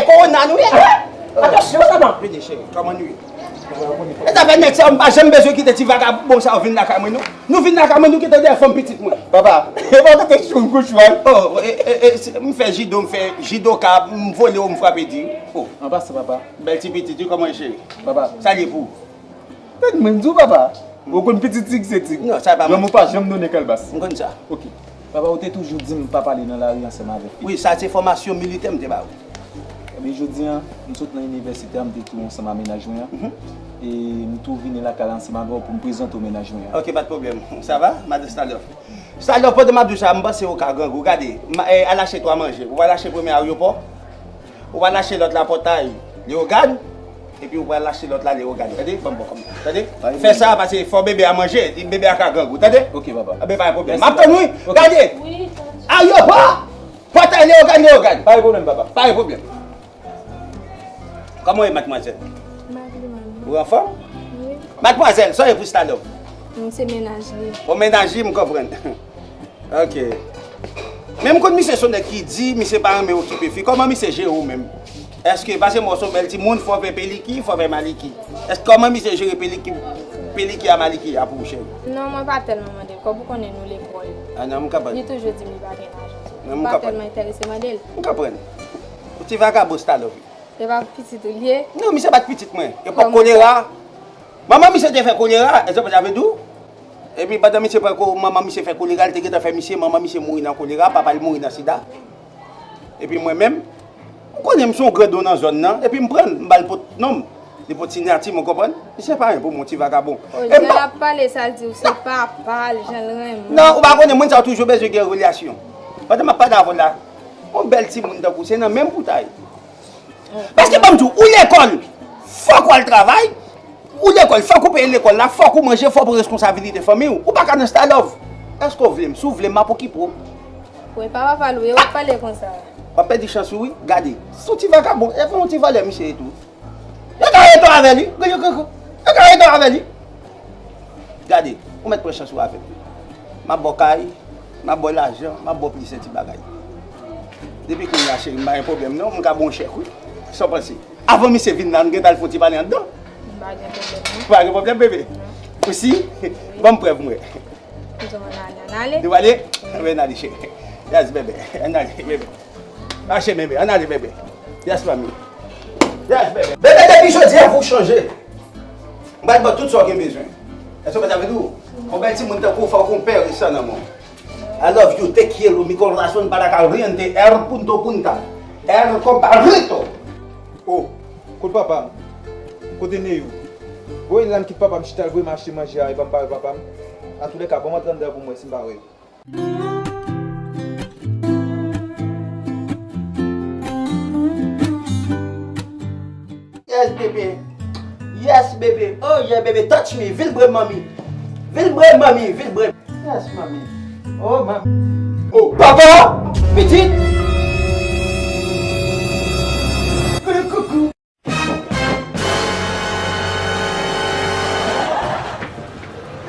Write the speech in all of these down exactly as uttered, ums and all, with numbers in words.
e kowona nou ye. Atansyon, papa. Vini, cheri, kòman nou ye? E zafè nèg sa yo, m pa janm bezwen kite ti vagabon sa yo vin lakay mwen, non. Nou vin lakay mwen, nou kite dèyè fanm pitit mwen. Papa, e pa kite sou gouch, man. Oh, e, e, e, se- m fè jido, m fè jidoka, m vole w, m frape di. Oh, An pasan, papa. Bèl ti pitit, wi, kòman e, cheri? Papa. Sa l ye pou ou? Tande mwen di w, papa. Ou konn pitit tig se tig. Non, sa pa Granmoun pa janm donnen kalbas. M konn sa. Ok. Papa, ou te toujou di m pa pale nan lari ansanm avèk fi. Wi, sa se fòmasyon militè m te ba ou. Ebyen, jodi a, m sot nan inivèsite a, m te tou ansanm a mennaj mwen an. Mhm. E m tou vini lakay la ansanm avè w pou m prezante w mennaj mwen an. Ok, pa de pwoblèm. Sa va, madan Stalov? Stalov, pandan m ap di w sa, m panse ou ka grangou. Gade, m, eh, al achte twa manje. Ou al achte premye ayewopò, ou al achte lòt la Pòtay Leyogàn, epi ou pral achte lòt la Leyogàn. Tande? Ban m bò kòb la. Tande? Fè sa, paske fò bebe a manje, bebe a ka grangou. Tande? Ok, papa. Anben, pa gen pwoblèm. M ap tann ou, wi. Ok. Gade! Wi, tante. Ayewopò! Pòtay Leyogàn, Leyogàn. Pa gen pwoblèm, papa. Pa gen pwoblèm. Kòman w ye, madmwazèl? M pa pi mal, non. Ou anfòm? Wi. Madmwazèl, sa w ye pou Stalov? M se mennaj li. Ou mennaj li, m konprann. Ok. Men m konn misye se yon nèg ki di, misye pa renmen okipe fi. Kòman misye jere w menm? Èske, paske m wè w se yon bèl timoun, fò w fè peliki, fò w fè maliki. Èske kòman misye jere peliki, peliki a maliki a pou ou, cheri? Non, mwen pa tèlman mande l kòb, ou konnen nou lekòl. Ah non, m konprann. Li toujou di m li pa gen lajan. Non, m konprann. M pa tèlman enterese mande l. M konprann. Yon ti vagabon Stalov. E pa pitit ou li ye? Non, misye pa t pitit mwen. Epòk kolera. Manman misye te fè kolera, èske sa vle di w? Epi pandan misye pran ko-, manman misye fè kolera, li te gentan fè misye, manman misye mouri nan kolera, papa l mouri nan sida. Epi mwen menm, ou konnen m se yon grandon nan zòn nan, epi m pran l, m ba l pot non m. Li pot siyati m, ou konprann? Misye pa yon pou mwen, ti vagabon. Oh, jan l ap pale sa, l di w se papa l, jan l renmen. Non, ou pa konnen, moun sa yo toujou bezwen gen relasyon. Pandan m ap pale avè w la, yon bèl timoun tankou w, se nan men m pou w ta ye. Paske ban m di w, ou lekòl, fòk w al travay, ou lekòl, fòk ou peye lekòl la, fòk ou manje, fòk ou pran responsabilite fanmi w. Ou pa ka nan Stalov. Èske w vle m? Si w vle m, m ap okipe w. Wi, pa papa l wi, w ap pale konsa. W ap pèdi chans ou wi. Gade, se yon ti vagabon, e yon ti vòlè misye ye tou. Yo ka rete avè li, yo, yo, yo, yo ka rete avè li. Gade, ou mèt pran chans ou avè m. M ap ba w kay, m ap ba w lajan, m ap ba w plizyè ti bagay. Depi kounye a, cheri, m pa gen pwoblèm non, m ka ba w yon chèk wi. Sa w panse? Avan misye vin la, nou gentan al fè yon ti pale anndan. M pa gen pwoblèm non. Ou pa gen pwoblèm, bebe? Non. Ou si? Ban m prèv m wè. Kouzen, ann ale, ann ale. Nou ale? Anben, ann ale, cheri. Yes, bebe. Ann ale, bebe. Mache, bebe. Ann ale, bebe. Yes, mami. Yes, bebe. Bebe, depi jodi a, fò w chanje. M pral ba w tout sa w gen bezwen. Èske w konprann sa m vle di w? Yon bèl timoun tankou w, fòk yon pè resan nan men w. I love you, te quiero, mi corazón, para caliente, el punto punta, el compadrito. Oh, kot papa m? Kote Neyou? Voye l la, m kite papa m chita, l voye m achte manje a, e pa m pa wè papa m. Antoulèka, ban m antre anndan pou m wè si m pa wè l. Bebe. Yes, bebe. Oh, yeah, bebe. Touch me. Vin bre m, manmi. Vin bre m, manmi. Vin bre m. Yes, manmi. Oh, manmi. Oh, papa! Pitit! Koukou, koukou.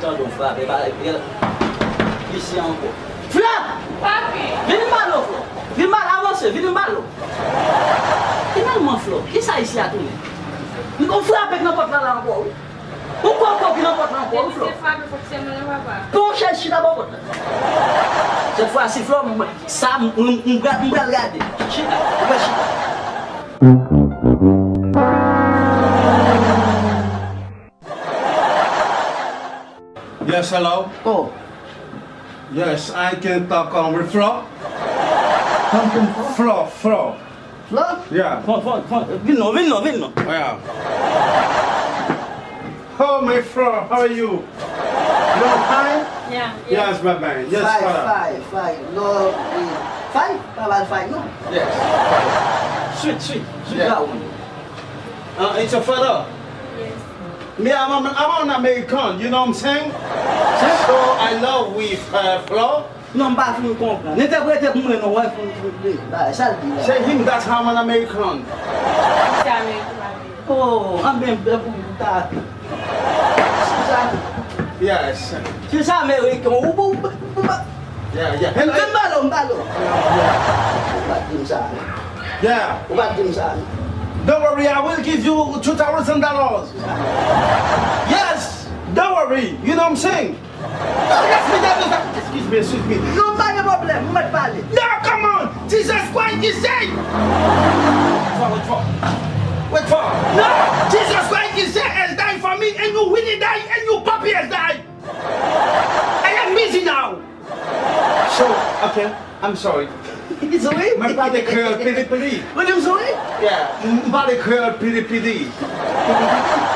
Tande w frape, ba, isi ankò. Flò! Papi! Vin m pale w, Flò. Vin m pale, avanse, vin m pale w. Finalman, Flò, kisa isi a tounen? M konn frape k nan pòt la, la ankò, wi. Ou kwè, ou kwè ki nan pòt la ankò, wi, Flò. Depi se frape, fòk se mwen, papa. Pran yon chèz, chita bò pòt la. Sèt fwa si, Flò, m, sa, m, m, m pral, m pral gade. Chita, ou pral chita. Yes, hello. Oh. Yes, I can talk, um, with Flo. Talk to Flo. Flo, Flo. Flo? Yeah. Flo, Flo, Flo. Vin non, vin non, vin non. Yeah. Oh, my Flo, how are you? You fine? Yeah, yeah. Yes, my man. Yes, fine, Flo. Fine, fine. No, eh, fine? Pa mal fine, no? Yes, fine. Sweet, sweet, sweet. Yeah. That one. Uh, it's your father? Yes. Me, I'm, I'm, I'm an American, you know what I'm saying? So I love with uh, Flo. Non, m pa fin konprann. Entèprete pou mwen non, wè, pou, pou, pou, bagay, sa l di la. Say him that I'm an American. Se American, American. Oh, anben, bèl pou ta. Se sa. Yes. Se sa, American. Ou, ou, ou, ou, Yeah, yeah. M, m balo, m balo. Ou pa t di m sa. Yeah. Ou pa t di m sa. Don't worry, I will give you two thousand dollars. Yes, don't worry. You know what I'm saying? No, yes, me, that is, excuse me, excuse me. Non, pa gen pwoblèm, m mèt pale. No, come on. Jesus Christ is dead. Wait for, wait for. Wait for. No, Jesus Christ is dead, has died for me, and you Willie die, and you Poppy has died. I am busy now. So, okay, I'm sorry. It's okay. Mwen pale kreyòl pidi pidi. Ou di m sou wi? Yeah, m pale kreyòl pidi pidi.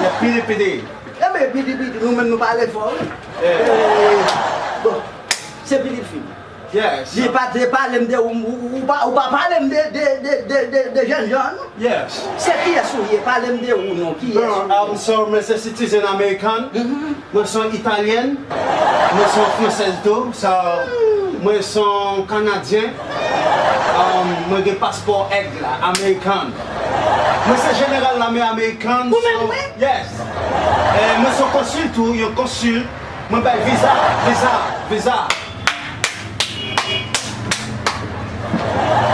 Yeah, pidi pidi. Enben, pidi pidi, nou menm nou pale fò, wi. Yeah. Eh, bon, se pidi fim. Yes. Li pa te pale m de ou, ou, ou pa, ou pa pale m de, de, de, de, de, de jèn jan, non? Yes. Se kiyès ou ye? Pale m de ou non, kiyès ou ye? Bon, um, so, mwen se citizen American. Mhm. Mwen se yon Italyen. Mwen se yon Fransèz tou. So, mwen se yon Kanadyen. Um, mwen gen paspò èg la, American. Mwen se jeneral lame American. Ou menm, so, wi? Yes. E mwen se yon konsil tou, yon konsil. Mwen bay viza, viza, viza.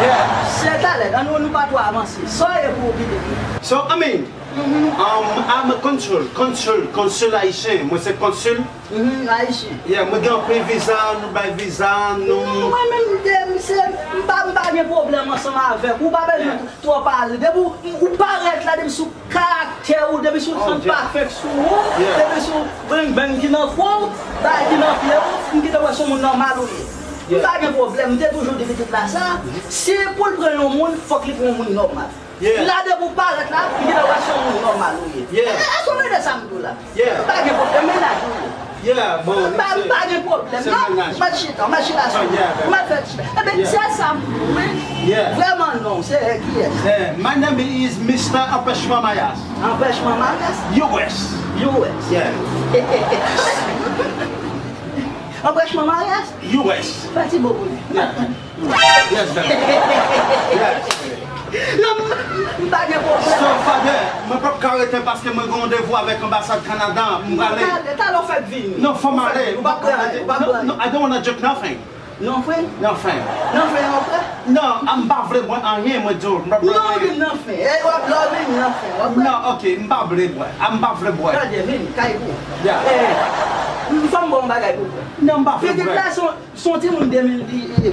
Yeah. Se talè, ann nou pa twò avanse. Sa w ye pou w pidi? So, I mean, um, I'm a consul, consul, consul ayisyen. Mwen se konsil. Mhm, ayisyen. Yeah, mwen gen anpil viza, nou bay viza, nou. Non, mwen menm, m se, m pa, m pa gen pwoblèm ansanm avèk ou. Ou pa bezwen twò pale. Depi w, ou parèt la, depi sou karaktè ou, depi sou san pa fèk sou ou, depi sou beng beng ki nan kò w, bagay ki nan pye w, m gentan wè se yon moun nòmal ou ye. M pa gen pwoblèm, m te toujou di pitit la sa, si pou l pran yon moun, fòk li pran yon moun nòmal. La depi w parèt la, m gentan wè se yon moun nòmal ou ye. E, èske w tande sa m di w la? M pa gen pwoblèm, mennaj ou ye. Yeah, bon, m pa, m pa gen pwoblèm, non. Mwen chita, mwen chita sou mwen. Mwen fè ti. Enben, se sa m di w, wi. Vrèman non, se kiyès? Eh, my name is Mister Anpèchman Mayas. Anpèchman Mayas? U S. U S. Yeah. Anpèchman Mayas? U S. Fè ti bo pou li. Yeah. Yes, baby. Yes, baby. Non, m, m pa gen pwoblèm. So, Father, mwen p ap ka rete paske mwen gen randevou avèk anbasad Kanada. M prale. Talè, talè w fèk vini. Non, fò m ale. Ou p ap prale, ou p ap prale. No, no, I don't wanna joke nothing. Non, frè? Nothing. Non, frè, non, frè? Non, m pa vle bwè anyen, mwen di w. M p ap bwè anyen. Non, vin non, frè. E, w ap love, vin non, frè. W ap bwè. Non, ok, m pa vle bwè. A, m pa vle bwè. Tande, vin, kay pou. Yeah. Eh, m fè m bon bagay pou bwè. Non, m pa vle bwè. Pitit la, se yon Se yon timoun de mil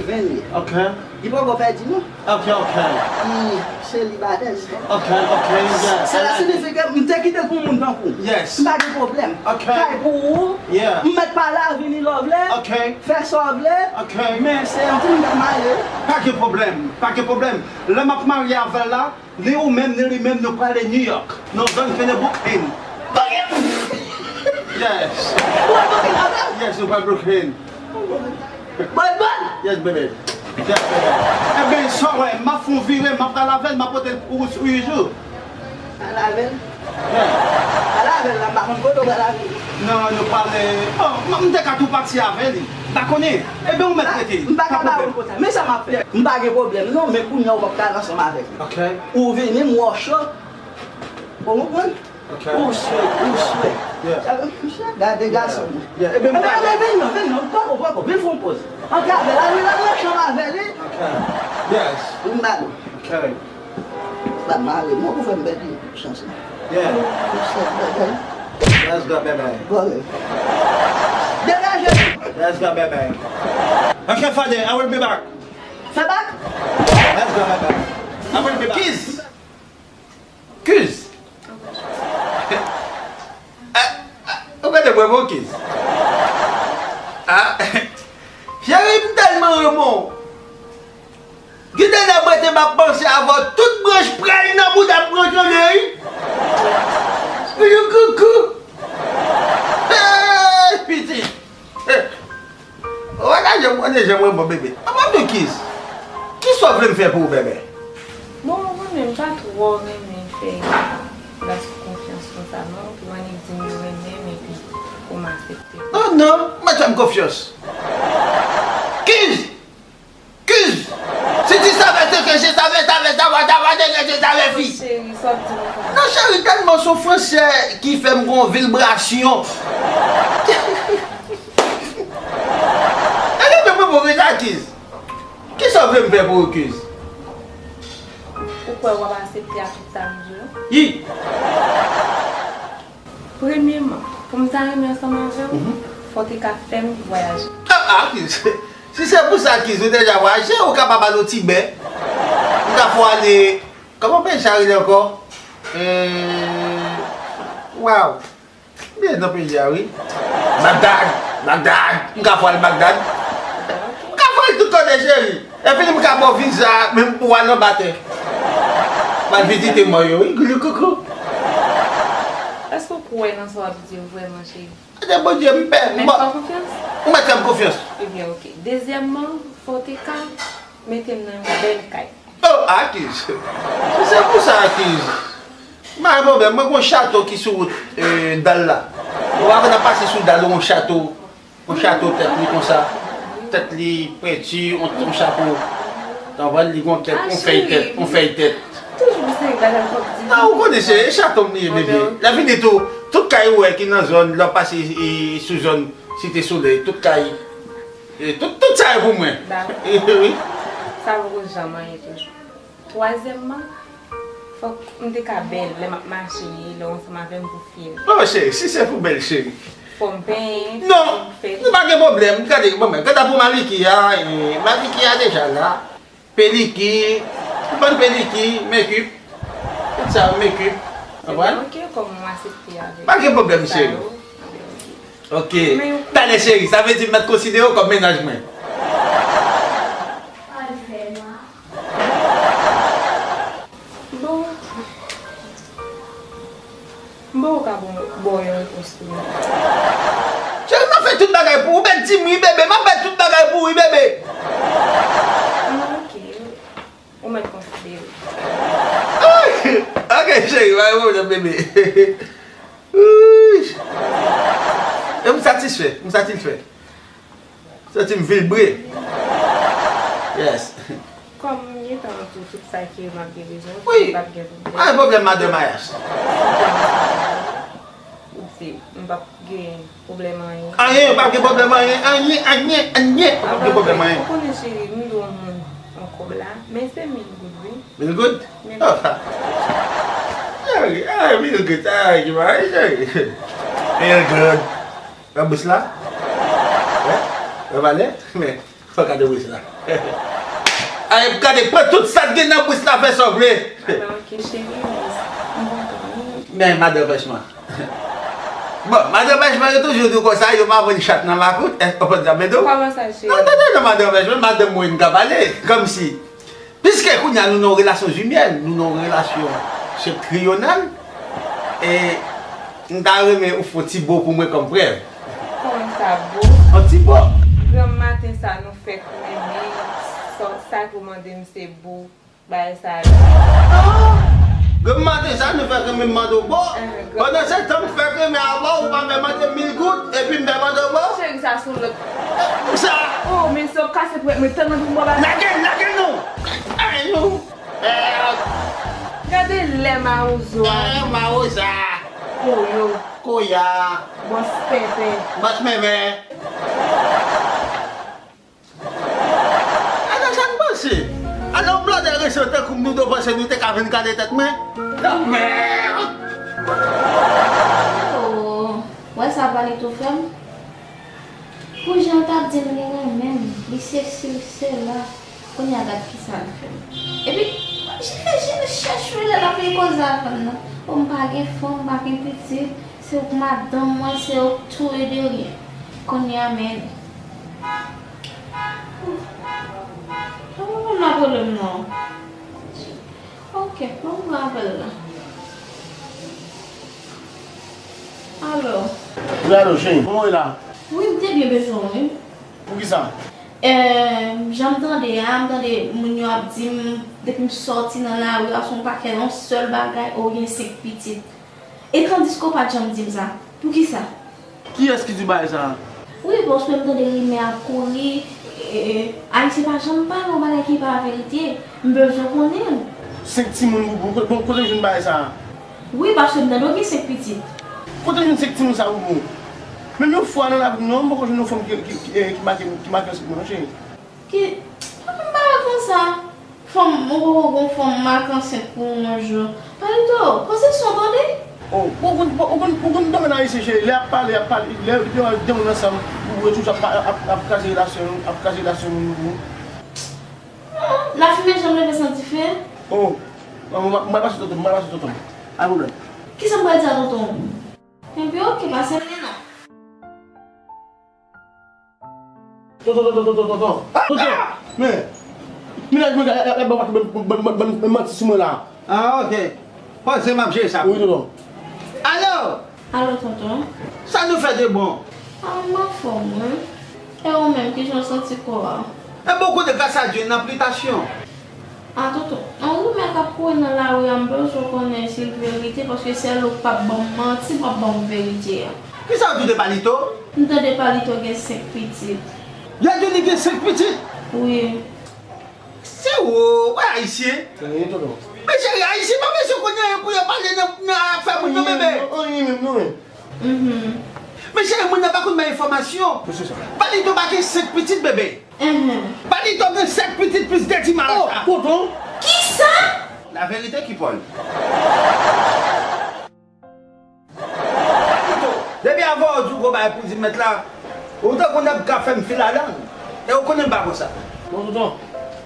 ven li ye. Ok. Li poko pèdi non. Ok, ok. Li selibatè, se sa. Ok, ok, yeah. Sela siyifi ke m te kite l pou moun tankou w. Yes. M pa gen pwoblèm. Ok. Kay pou ou. Yeah. M mèt pale a vini lè w vle. Ok. Fè sa w vle. Ok. Men se yon timoun k ap marye. Pa gen pwoblèm. Pa gen pwoblèm. Lè m ap marye avè l la, ni ou menm, ni li menm, nou prale New York. Nan zòn ke nan Brooklyn. Brooklyn! Yes. Ou al Brooklyn avè l? Yes, nou pral Brooklyn. Bòn, bòn! Yes, baby. Yes, baby. Ebyen, sa w wè, m ap fè yon vire, m ap pral avè l, m ap pote l pou ou sou yon jou. Al avè l? Pale avè l la, m pa konn kote w pral avè l. Non, nou pale. Bon, m, m te ka tou pati avè li. M pa konnen. Ebyen, ou mèt rete. M pa ka ba w konsa. Men sa m ap fè. M pa gen pwoblèm, non, men kounye a ou p ap ka al ansanm avè l. Ok. Ou vini, m wè w cho. Ou konprann? Ok. Ou swe, ou swe. Yeah. Sa vle, misye, gade gason. Yeah. Ebyen, m pale. Ebyen, vin non, vin non, poko, poko, vin fè yon poz. Antre avè l, al, al ansanm avè li. Ok. Yes. Vin ba nou. Ok. Bat mare, mwen pou fè m pèdi chans la. Yeah. Let's go, baby. Vole. Degaje nou. Let's go, baby. Okay, Father, I will be back. Fè bak. Let's go, baby. I will be back. Kiz. Kiz. Ah, ah, ou gade mwen, bon, Kiz. Ah, cheri, m tèlman renmen w. Gen de lè mwen te m ap panse avè w, tout branch pray nan bouda m pran tande, wi. Koukou, koukou. Hey, pitit. Hey. Wè la, jan mwen, jan mwen, bon, bebe. An, mwen di w, Kiz. Kisa w vle m fè pou ou, bebe? Bon, mwen menm, m pa twò renmen fè gason konfyans konsa, non. Pou annik di m yo renmen m epi pou m aksepte. Oh non, mwen fè m konfyans. Kiz! Kiz! Si ti savè te keche savè, savè, savè, savè te keche savè fi. Cheri, sa w ap di m konsa? Non, cheri, tèlman se yon fransè ki fè m gon vibrasyon. E gen menm pou Kiz. Kisa w vle m fè pou ou, Kiz? Ou kwè w ap aksepte a tout sa m di w? Yi. Premyèman, pou m ta renmen ansanm avè w, fò w te ka fè m vwayaje. Ah, ah, Kiz. Si se pou sa, Kiz, ou deja vwayaje, ou kapab al Tibè. Ou ka fè w ale, kòman peyi sa rele ankò? Euh, waw. M bliye non peyi a, wi. Bagdad, Bagdad. M ka fè w al Bagdad. M ka fè w al tout kote, cheri. Epi m ka ba w viza, menm pou w al anba tè. M al vizite mò yo, wi, glouloukoulou. Èske w kwè nan sa w ap di yo vrèman, cheri? Gade, Bondye, m pè. Mèt fè w konfyans? Ou mèt fè m konfyans. Ebyen, oke. Dezyèmman, fò w te ka mete m nan yon bèl kay. Oh, Akiz. Si se pou sa, Akiz. M pa gen pwoblèm. Mwen gen yon chato ki sou wout, eh, Dal la. Ou pa konn ap pase sou Dal, yon chato. Yon chato tèt li konsa. Tèt li penti, yon, yon chapo. Ou konprann? Li gen yon tèt, yon fèy tèt, yon fèy tèt. Toujou se bagay w ap di. Non, ou konnen se chato m li ye, bebe. Lè fini tou, tout kay ou wè ki nan zòn, lè w pase, eh, sou zòn Site Solèy, tout kay, eh, tout, tout sa yo pou mwen. Dakò. Wi. Sa poko janm anyen toujou. Twazyèmman, fòk m te ka bèl lè m ap mache, lè w ansanm avè m pou fyè. Oh, cheri, si se pou bèl, cheri. Fò m penyen, non, fò m fè. Nou pa gen pwoblèm. Gade, bon, men, gade pou maliki a, eh, maliki a deja la. Peliki, ou konn peliki, make-up. Tout sa, make-up. Konprann? Ebyen, oke, kòm ou aksepte avèk sa yo. Pa gen pwoblèm, cheri. Ebyen, oke. Oke. Men yo talè, cheri, sa vle di m mèt konsidere w kòm mennaj mwen. Bon. M poko ka ba w, ba w yon repons tou non. Cheri, m ap fè tout bagay pou ou. Ou mèt di m wi, bebe. M ap fè tout bagay pou ou wi, bebe. Bon, oke. Ou mèt konsidere. Ay! Oke, cheri, pa gen pwoblèm, bebe. Uy! E m satisfè, m satisfè. Santi m vibre. Yes. Kòm m gentan di w tout sa ke m ap gen bezwen, wi, m p ap gen pwoblèm. Pa gen pwoblèm, madanm Ayas. Ou di, m p ap gen pwoblèm anyen. Anyen, pa gen pwoblèm anyen, anyen, anyen, anyen, pa gen pwoblèm anyen. Ou konnen, cheri, m dwe yon moun yon kòb la, men se mil goud, wi. Mil goud? Mil goud. Oh. Cheri, ah, mil goud, ah, ki bagay, cheri. Mil goud. Wè bous la? Wè? Wè valè? Men, fò gade bous la. Ay, gade, pran tout sa k gen nan bous la, fè sa w vle. Alò, oke, cheri, m kontan, wi. Men, madan Frèchman. Bon, madan Frèchman, yo toujou di w konsa, yo pa vann chat nan makout, èske w konn sa m vle di w? Kòman sa, cheri? Non, tande non, madan Frèchman, madanm mwen ka pale, kòmsi. Piske kounye a nou nan yon relasyon jimèl, nou nan yon relasyon septriyonal, e m ta renmen ou fè yon ti bo pou mwen kòm prèv. Kòman sa bo? Yon ti bo. Granm maten sa nou fèk renmen, sa, sa ke w mande m se bo, bagay sa yo. Ah! Granm maten sa, nou fè granm mande w bo. Pandan se tan, m fè granm a ba w, ou pa fè mande mil goud, epi m fè mande w bo. Cheri, sa se yon lòt. Sa. Oh, men se w kase pou mwen tann nan pou mwen ba. Lage l, lage l non. Ay non. Eh. Gade lè mawozo a. Eh, mawozo. Koyo. Koya. Bòs pèpè. Bòs mèmè. Ala sa n panse. Ala yon blòdè resan tankou m, nou te panse nou te ka vin kale tèt mwen. Lanmè. Oh, wè sa Palito fè m? Pou jan l t ap di m li renmen m, li sesi, li sela, kounye a gad kisa l fè m. Epi, j fè je l chèche lè l ap vin koze avè m nan. Oh, m pa gen fanm, m pa gen pitit, se ou k madanm mwen, se ou k tou e de ryen. Kounye a, men. Ou pa konn apele m non. Ok, bon, m pran apèl la. Alo. Wi, alo, cheri, kòman w ye la? Wi, m te byen bezwen w, wi. Poukisa? Eh, jan m tande a, m tande moun yo ap di m, depi m sòti nan lari a, se yon pakèt, yon sèl bagay, ou gen senk pitit. E tandiske w pa t janm di m sa. Poukisa? Kiyès ki di w bagay sa a? Wi, paske m tande rimè ap kouri, e, e, Ayisyen pa janm pale yon bagay ki pa verite. M bezwen konnen l. Senk timoun pou, pou, pou, kote w jwenn bagay sa a? Wi, paske m tande w gen senk pitit. Kote w jwenn senk timoun sa a pou, pou? Menm yon fwa nan lavi m non, m poko jwenn yon fanm ki, ki, ki, e, ki make, ki make yon senk moun non, cheri. Ki, m pa wè konsa. Fanm, ou poko gon fanm mak ansent pou yon jou. Palito, koze son tande. Oh, ou konn, ou konn, ou konn domèn ayisyen, cheri. Lè y ap pale, y ap pale, lè yo gen yon ansanm, ou wè toujou ap, ap, ap kraze relasyon, ap kraze relasyon moun pou. Non, lafimen janm leve san dife. Oh, m, m, m pral pase tonton, m pral pase tonton. Pa pwoblèm. Kisa m pral di a tonton? Enben, ok, pase m li non. Tonton, tonton, tonton, tonton. Tonton. Men, mennaj mwen, ap ban, ban, ban, ban, ban, ban manti sou mwen la. Ah, ok. Poze m ap jere sa. Wi, tonton. Alo! Alo, tonton. Sa nou fè de bon? Ah, m anfòm, wi. E ou menm, kijan w santi kò a? E bon kote, gras a Dye, nan plitasyon. Ah, tonton, yon rimè k ap kouri nan lari a, m bezwen konnen si l verite, paske sèl ou k p ap ban m manti, p ap ban m verite a. Kisa w di de Palito? M tande Palito gen senk pitit. Yo di li gen senk pitit? Wi. Se ou, wè Ayisyen. Anyen, tonton. Men cheri, Ayisyen pa bezwen konn anyen pou yo pale nan, nan afè moun yo, bebe. Anyen menm, non, men. Mhm. Men cheri, moun nan pa konn bay enfòmasyon. Mesye sa. Palito pa gen senk pitit, bebe. Mhm. Palito gen sèt pitit plis de ti malaj la. Oh, tonton. Kisa? La vérité qui parle. Palito, depi avan w di w gon bagay pou di mèt la, ou tankou nèg k ap fè m fil a lang. E ou konnen m pa konsa. Bon, tonton,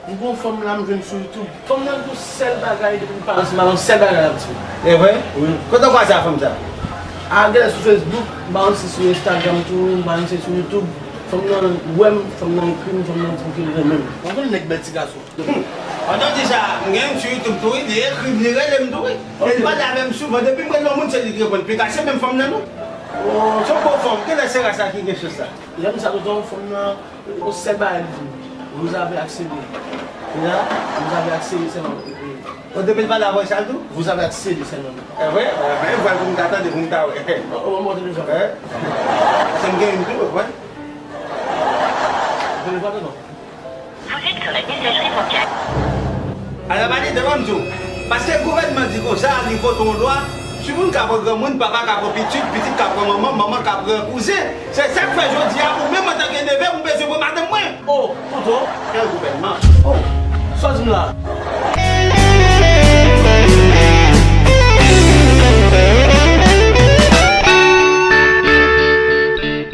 m gon fanm la m jwenn sou YouTube. Fanm nan gon sèl bagay depi m pale ansanm avè l, sèl bagay l ap di. E vre? Wi. Kote w kwaze a fanm sa? A, genlè sou Facebook, m pa konn si sou Instagram tou, m pa konn si sou YouTube. Fanm nan wè m, fanm nan ekri m, fanm nan di m ke l renmen m. Ou konnen nèg bèl ti gason. Hmm. Pandan w di sa, m gen youn sou YouTube tou wi, li ekri m, li rele m tou wi. E li pale avè m souvan, depi m rele yon moun se li ki reponn. Pika se menm fanm nan non. Oh, se yon bon fanm, genlè se ras la ki gen chans la. Lè m sa tonton, fanm nan, yon sèl bagay li di m, vous avez accédé. Kounya, vous avez accédé sèlman. Oh, depi l pale avè w sa l tou? Vous avez accédé sèlman. E vre? E vre, vwa l pou m ta tande, pou m ta wè. Oh, oh, mwen tande sa. Hein? Se m gen youn tou, wè. Tande pa tonton. Vous êtes sur la messagerie vocale. Ala Palito, ban m di w, paske gouvènman di konsa, li vote yon lwa, timoun ka pran granmoun, papa ka pran pitit, pitit ka pran manman, manman ka pran kouzen. Se sa k fè jodi a, ou menm antanke neve, ou bezwen pran madanm mwen. Oh, tonton. Kèl gouvènman? Oh, sa w di m la?